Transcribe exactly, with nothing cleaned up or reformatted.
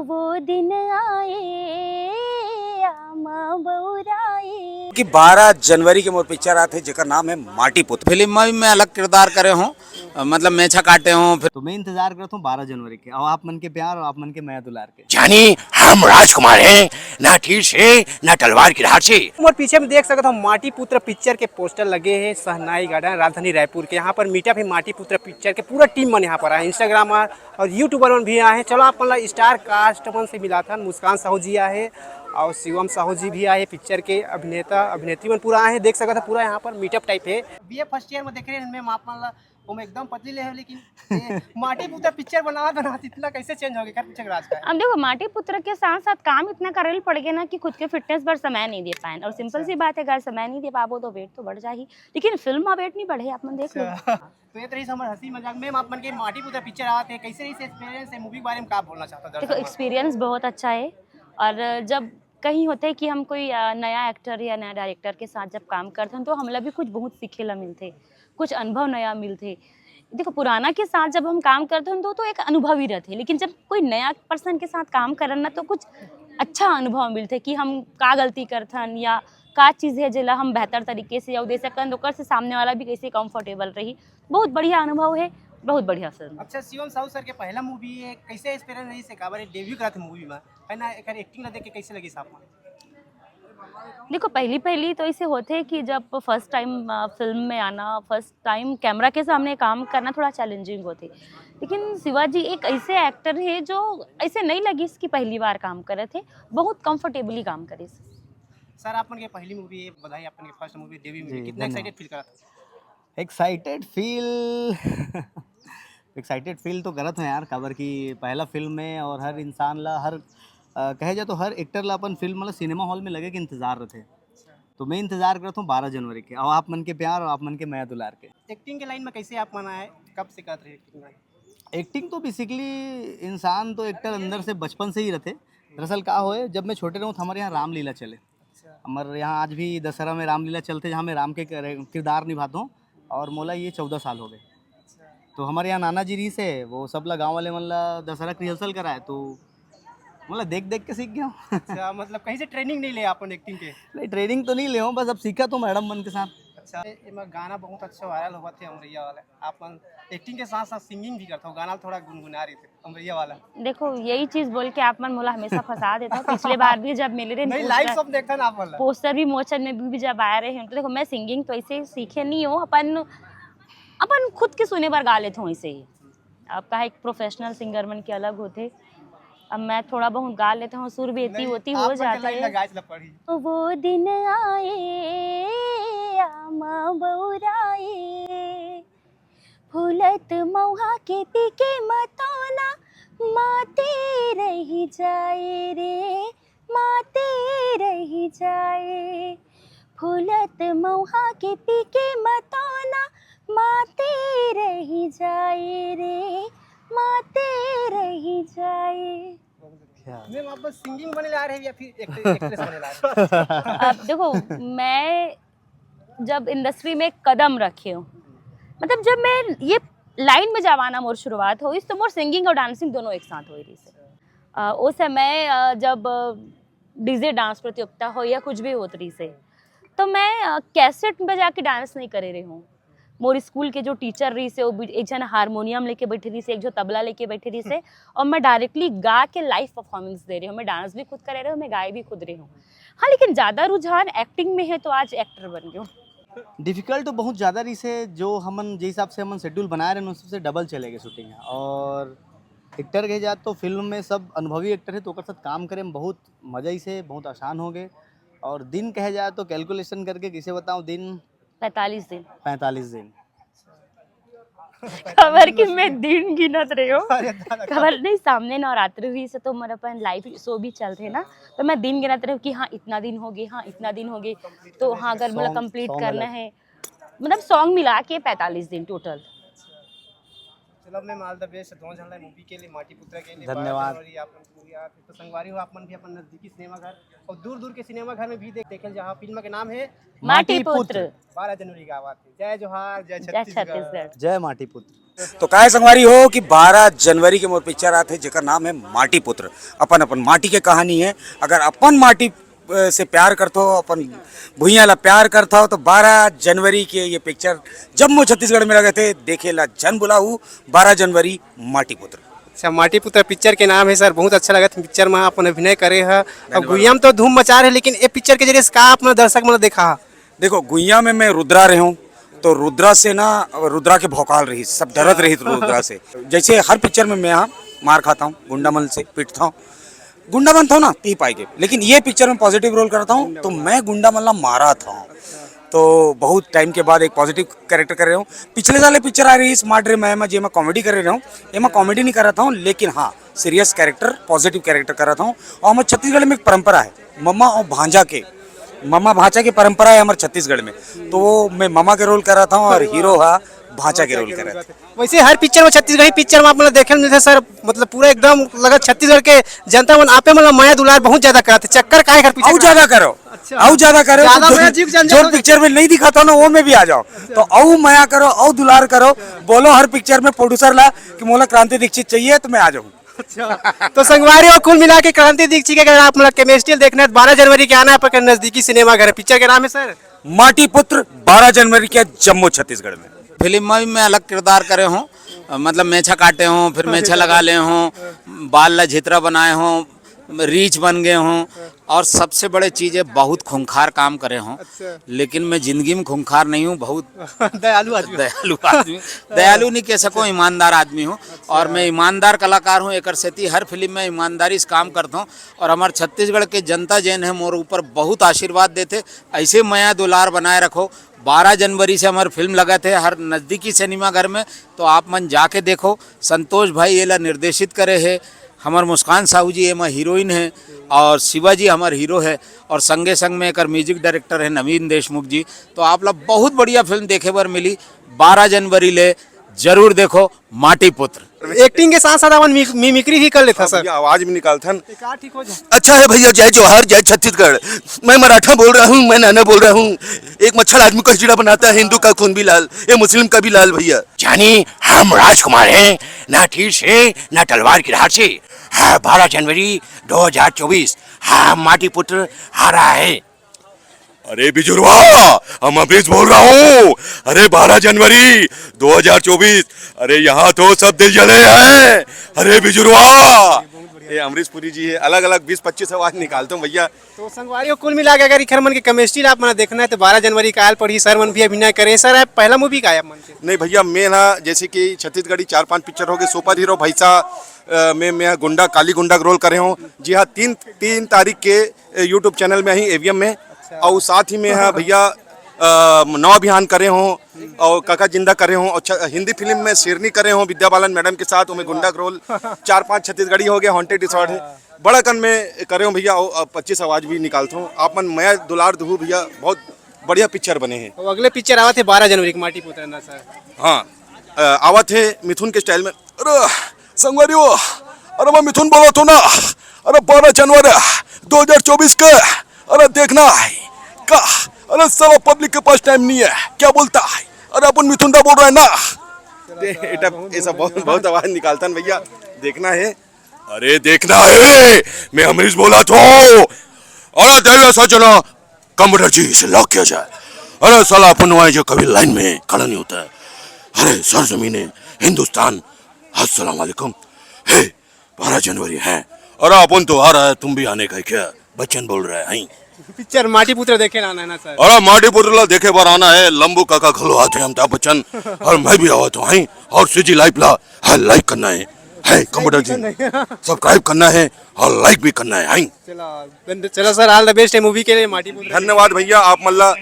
वो दिन आए, आमा बउराए। कि बारह जनवरी के मोर पिक्चर आथे, जेकर नाम है माटी पुत्र। फिल्म में भी मैं अलग किरदार करे हूँ, मतलब मेछा काटे हूँ। फिर तो मैं इंतजार करता हूँ बारह जनवरी के, और आप मन के प्यार और आप मन के मया दुलार के। जानी, हम राजकुमार हैं, ना तीर से, ना तलवार की धार से। मोर पीछे में देख सकत हो माटी पुत्र पिक्चर के पोस्टर लगे हे सहनाई गार्डन राजधानी रायपुर के। यहाँ पर मीटअप है माटी पुत्र पिक्चर के, पूरा टीम मन यहाँ पर आए, इंस्टाग्रामर और यूट्यूबर मन भी आए हैं। चलो आप मन ला स्टार कास्ट मन से मिलाथन। मुस्कान साहू जी आए हैं और शिवम साहू जी भी आए हैं, पिक्चर के अभिनेता अभिनेत्री मन पूरा आए हैं। देख सकत हो पूरा यहाँ पर मीटअप टाइप है। बीए फर्स्ट ईयर में देख रहे हैं, मैं आप मन ला ओमे एकदम पतली ले हो, लेकिन ये माटी पुत्र पिक्चर बनावत बनावत इतना कैसे चेंज हो गया? कर पूछे राज का। अब देखो, माटी पुत्र के साथ साथ काम इतना करे पड़ गया ना कि खुद के फिटनेस पर समय नहीं दे पाए। और सिंपल सी बात है, अगर समय नहीं दे पाबो तो वेट तो बढ़ जाही, लेकिन फिल्म में वेट नहीं बढ़े, आप मन देख लो। तो ये तो रही हमारे हंसी मजाक। मैम, आप मन के माटी पुत्र पिक्चर आते हैं, कैसे रही एक्सपीरियंस है मूवी के बारे में, क्या बोलना चाहता हूँ देखो, दर्शक मन? एक्सपीरियंस बहुत अच्छा है। और जब कहीं होते कि हम कोई अ, नया एक्टर या नया डायरेक्टर के साथ जब काम करते हैं, तो हमला भी कुछ बहुत सीखे ला मिलते, कुछ अनुभव नया मिलते। देखो, पुराना के साथ जब हम काम करते हैं, तो तो एक अनुभव ही रहते, लेकिन जब कोई नया पर्सन के साथ काम करन ना, तो कुछ अच्छा अनुभव मिलते कि हम का गलती करथन या का चीज़ है जेला हम बेहतर तरीके से या दे सकन, ओकर से सामने वाला भी कैसे कंफर्टेबल रही। बहुत बढ़िया अनुभव है, बहुत बढ़िया फिल्म। अच्छा, शिवम साहू सर के पहला मूवी है, कैसे एक्सपीरियंस रही से? काबर डेब्यू करत मूवी में, है ना, एकर एक्टिंग ला देख के कैसे लगी साहब? देखो, पहली पहली तो ऐसे होते कि जब फर्स्ट टाइम फिल्म में आना, फर्स्ट टाइम कैमरा के सामने काम करना थोड़ा चैलेंजिंग होते, लेकिन शिवाजी एक ऐसे एक्टर है जो ऐसे नहीं लगी इसकी पहली बार काम करे थे, बहुत कंफर्टेबली काम करे। सर, आप मन के पहली मूवी है, बधाई, आप मन के फर्स्ट मूवी डेब्यू मूवी, जी, कितना धन्यवाद। एक्साइटेड फील करत? एक्साइटेड फील एक्साइटेड फील तो करत हूँ यार, काबर कि पहला फिल्म है और हर इंसान ला, हर अ, कहे जाए तो हर एक्टर ला अपन फिल्म मतलब सिनेमा हॉल में लगे के इंतजार रहते। तो मैं इंतजार करता हूँ बारह जनवरी के, और आप मन के प्यार और आप मन के मया दुलार के। एक्टिंग के लाइन में कैसे आप मन आए, कब से करत रहे एक्टिंग लाइन? एक्टिंग तो बेसिकली इंसान तो एक्टर अंदर से बचपन से ही रहते। दरअसल का होए, जब मैं छोटे रहूँ तो हमारे यहाँ रामलीला चले। हमारे यहाँ आज भी दशहरा में रामलीला चलते, जहाँ मैं राम के कर- किरदार निभाता हूँ, और मोला ये चौदह साल हो गए। तो हमारे यहाँ नाना जी रही से, वो सब ला गाँव वाले मन ला दशहरा के रिहर्सल कराए, तो मोला देख देख के सीख गया हूँ। अच्छा, मतलब कहीं से ट्रेनिंग नहीं ले आप एक्टिंग के? नहीं, ट्रेनिंग तो नहीं ले हूँ, बस अब सीखा तो मैडम मन के साथ। अच्छा, एमा गाना बहुत अच्छा वायरल होवत हे अमरैया वाला, आप मन एक्टिंग के साथ साथ सिंगिंग भी करते हो, गाना थोड़ा गुनगुना रहे थे अमरैया वाला। देखो, यही चीज बोल के आप मन मोला हमेशा फंसा देता हो। पिछले बार भी जब मिले रहे नहीं, पोस्टर- लाइव सब देखता ना आप मन ला। पोस्टर विमोचन में भी, भी जब आए रहे हैं, तो देखो, मैं सिंगिंग तो ऐसे सीखे नहीं हूँ, अपन अपन खुद के सुने बर गा लेते हूँ ऐसे ही। अब कहा, एक प्रोफेशनल सिंगर मन के अलग होते, अब मैं थोड़ा बहुत गा लेते हूँ, सुर भी इतनी नहीं, होती आप हो मन के जाते लाइन हैं। ला गाइस ला पढ़ी। वो दिन आए, आमा बउराए, फूलत मौहा के पीके मतौना, माते रही जाए रे, माते रही जाए। फूलत मौहा के पीके मतौना, माते रही जाए रे, माते रही जाए। मैम, आप बस सिंगिंग बने ला रहे हैं या फिर एक्ट्रेस बने ला रहे हैं? अब देखो, मैं जब इंडस्ट्री में कदम रखे हूँ, मतलब जब मैं ये लाइन में जब आना मोर शुरुआत होइस, तो मोर सिंगिंग और डांसिंग दोनों एक साथ हो रही से। अ, उस समय अ, जब डीजे डांस प्रतियोगिता हो या कुछ भी होत रही से, तो मैं अ, कैसेट में जाके डांस नहीं करे रही हूँ। मोर स्कूल के जो टीचर रही से, वो भी एक जन हारमोनियम लेके बैठे रही से, एक जो तबला लेके बैठे रही से, और मैं डायरेक्टली गा के लाइव परफॉर्मेंस दे रही हूँ। मैं डांस भी खुद करे रही हूँ, मैं गाए भी खुद रही हूँ। हाँ, लेकिन ज़्यादा रुझान एक्टिंग में है, तो आज एक्टर बन गई हूँ। डिफिकल्ट तो बहुत ज़्यादा रही से, जो हमन जे हिसाब से हमन शेड्यूल बनाए रहे, उस हिसाब से डबल चले गए शूटिंग। और एक्टर कहे जाए तो फिल्म में सब अनुभवी एक्टर है, तो ओकर साथ काम करे में बहुत मजा ही से, बहुत आसान हो गए। और दिन कहे जाए तो कैलकुलेशन करके किसे बताऊँ, दिन पैंतालीस दिन। पैंतालीस दिन। खबर कि मैं दिन गिनत रही हूँ। खबर नहीं, सामने नवरात्रि हुई से तो मोर अपन लाइव शो भी चलते ना, तो मैं दिन गिनत रही हूँ कि हाँ, इतना दिन हो गए, हाँ, इतना दिन हो गए, तो हाँ, अगर मतलब Song- कंप्लीट song करना अलग। है, मतलब सॉन्ग मिला के पैंतालीस दिन टोटल। चलो मैम, ऑल द बेस्ट दोनों झन ला मूवी के लिए, माटी पुत्र के लिए। धन्यवाद। बारह जनवरी आप लोग को यार, तो संगवारी हो, आप मन भी अपन नजदीकी सिनेमा घर और दूर दूर के सिनेमा घर में भी देख देखे जहाँ फिल्म के नाम है माटी पुत्र। बारह जनवरी का बात है। जय जोहार, जय जय छत्तीसगढ़। छत्तीसगढ़। जय माटी पुत्र। तो काय संगवारी हो कि बारह जनवरी के मोर पिक्चर आथे, जेकर नाम है माटी पुत्र। अपन अपन माटी के कहानी है। अगर अपन माटी अ, से प्यार करथो, अपन भुइयां ला प्यार करथो, तो बारह जनवरी के ये पिक्चर जम्मो छत्तीसगढ़ में लगे थे, देखे ला झन भुलाहू। बारह जनवरी, माटी पुत्र। अच्छा, माटी पुत्र पिक्चर के नाम है सर, बहुत अच्छा लगा था पिक्चर में अपन अभिनय करे है। अब गुइया में तो धूम मचा रहे, लेकिन ये पिक्चर के जरिए से का अपना दर्शक मन देखा है? देखो, गुइया में मैं रुद्रा रहे हूँ, तो रुद्रा से ना, रुद्रा के भौकाल रही, सब डरत रही रुद्रा से। जैसे हर पिक्चर में मैं यहाँ मार खाता हूँ, गुंडा मन से पिटता हूँ, गुंडा मन था ना पी पाई के, लेकिन ये पिक्चर में पॉजिटिव रोल करता हूँ, तो मैं गुंडा मन ला मारा था। तो बहुत टाइम के बाद एक पॉजिटिव कैरेक्टर कर रहे हूँ। पिछले साल एक पिक्चर आ रही स्मार्ट रे मैं, मैं जेमा कॉमेडी कर रहे हूँ, एमा कॉमेडी नहीं कर रहा था हूँ, लेकिन हाँ, सीरियस कैरेक्टर, पॉजिटिव कैरेक्टर कर रहा था हूँ। और हमारे छत्तीसगढ़ में एक परंपरा है, मम्मा और भांजा के, मम्मा भांजा की परंपरा है हमारे छत्तीसगढ़ में। तो वो मैं मम्मा के रोल कर रहा था हूँ और हीरो हा भांजा के रोल कर रहा था। वैसे हर पिक्चर में, छत्तीसगढ़ी पिक्चर में आप मतलब देखे मिलते सर, मतलब पूरा एकदम लगा छत्तीसगढ़ के जनता मन आपे मतलब मया दुलार बहुत ज्यादा करते। चक्कर काहे कर पीछे अउ का? ज्यादा करो, अच्छा। अउ ज्यादा करो, ज्यादा तो जोन, मया जीव जंजाल जोन हो पिक्चर में नहीं दिखाता ना, वो में भी आ जाओ। तो अउ मया करो, अउ दुलार करो, बोलो हर पिक्चर में प्रोड्यूसर ला कि मोला क्रांति दीक्षित चाहिए, तो मैं आ जाऊँ। अच्छा, तो संगवारी हो, कुल मिला के क्रांति दीक्षित के अगर आप मतलब केमिस्ट्री देखना है, तो बारह जनवरी के आना है आपके नजदीकी सिनेमा घर। पिक्चर के नाम है सर? माटी पुत्र, बारह जनवरी के जम्मू छत्तीसगढ़ में। फिल्म में भी मैं अलग किरदार करे हूँ, मतलब मेछा काटे हूँ, फिर मेछा लगा ले हूँ, बाल ला झितरा बनाए हूँ, रीछ बन गए हूँ, और सबसे बड़े चीज है बहुत खूंखार काम करे हूँ। अच्छा। लेकिन मैं जिंदगी में खूंखार नहीं हूँ, बहुत दयालु आदमी। दयालु आदमी, दयालु नहीं कह सको, ईमानदार आदमी हूँ। और मैं ईमानदार कलाकार हूँ, एकर सेती हर फिल्म में ईमानदारी से काम करता हूँ। और हमारे छत्तीसगढ़ के जनता जैन है मोर ऊपर बहुत आशीर्वाद देते, ऐसे मया दुलार बनाए रखो। बारह जनवरी से हमारी फिल्म लगा थे हर नजदीकी सिनेमा घर में, तो आप मन जाके देखो। संतोष भाई एला निर्देशित करे है, हमर मुस्कान साहू जी एमा हीरोइन है, और शिवाजी हमर हीरो है, और संगे संग में एकर म्यूजिक डायरेक्टर है नवीन देशमुख जी। तो आप ला बहुत बढ़िया फिल्म देखे बर मिली। बारह जनवरी ले जरूर देखो माटी पुत्र। एक्टिंग के साथ साथ अपन मिक-, मिमिक्री भी कर लेता हाँ सर। भैया, आवाज भी निकालथन। एक आध ठीक हो जाए। अच्छा है भैया, जय जोहार, जय छत्तीसगढ़। मैं मराठा बोल रहा हूँ, मैं नाना बोल रहा हूँ। एक मच्छर आदमी को हिजड़ा बनाता है, हिंदू का खून भी लाल, ये मुस्लिम का भी लाल भैया। जानी, हम राजकुमार हैं, ना तीर से, ना तलवार की धार से। हाँ, बारह जनवरी दो हज़ार चौबीस, हाँ, माटी पुत्र आ रहा है। अरे बिजुरवा, हम अमरीश बोल रहा हूँ। अरे बारह जनवरी दो हज़ार चौबीस, अरे यहाँ तो सब दिल जले हैं। अरे बिजुरवा। ये अमरीश पुरी जी है, अलग अलग बीस पच्चीस आवाज निकालता हूँ भैया। तो संगवारी हो, कुल मिला के अगर इखर मन के केमिस्ट्री ला आप मन देखना है तो बारह जनवरी काल पड़ी सर मन भी अभिनय करें। सर, आप पहला मूवी का है आप मन के? नहीं भैया, मैं ना जैसे कि छत्तीसगढ़ी चार पांच पिक्चर हो गए, सुपर हीरो भैसा, अ, में मैं गुंडा, काली गुंडा का रोल करे हूँ। जी हाँ, तीन तीन तारीख के यूट्यूब चैनल में ही एवीएम में। अच्छा। और साथ ही में है भैया, अ, नौ अभियान करे हूँ और काका जिंदा करे हूँ और छ-, हिंदी फिल्म में शेरनी करे हूँ विद्या बालन मैडम के साथ, उमें गुंडा का रोल। चार पांच छत्तीसगढ़ी हो गए, हॉन्टेड रिसोर्ट है। बड़ा कन में करे हूँ भैया, और पच्चीस आवाज भी निकालता हूँ। आप मन मया दुलार दुहू भैया, बहुत बढ़िया पिक्चर बने हैं। और अगले पिक्चर आवत है बारह जनवरी के, माटी पुत्र ना सर। हाँ, अ, आवत है मिथुन के स्टाइल में। अरे संगवारी हो, अरे मैं मिथुन बोला तो ना। अरे बारह जनवरी दो हज़ार चौबीस के, अरे देखना है का? अरे साला पब्लिक के पास टाइम नहीं है, क्या बोलता है? अरे अपन मिथुन दा बोल रहा है ना। दे, एटा, ऐसा बहुत बहुत आवाज निकालता है भैया, देखना है। अरे देखना है, मैं अमरीश बोला तो। अरे देव सजना, कंप्यूटर जी से लॉक किया जाए। अरे साला अपन वहाँ जो कभी लाइन में खड़ा नहीं होता है। अरे सरजमीन हिंदुस्तान, अस्सलाम वालेकुम। हे, बारह जनवरी है। अरे अपन तो आ रहा है, तुम भी आने का है क्या? बच्चन बोल रहा है, हैं? पिक्चर माटी पुत्र देखे लाना है ना सर? अरे माटी पुत्र ला देखे बार आना है, लंबू काका घलो आते हैं अमिताभ बच्चन, और मैं भी आवत हूँ, हैं? और सीजी लाइव ला, हाँ, लाइक करना है, है कंप्यूटर जी, सब्सक्राइब करना है और लाइक भी करना है, हैं? चलो, चलो सर, all the best है मूवी के लिए, माटी पुत्र। धन्यवाद भैया, आप मल्ला।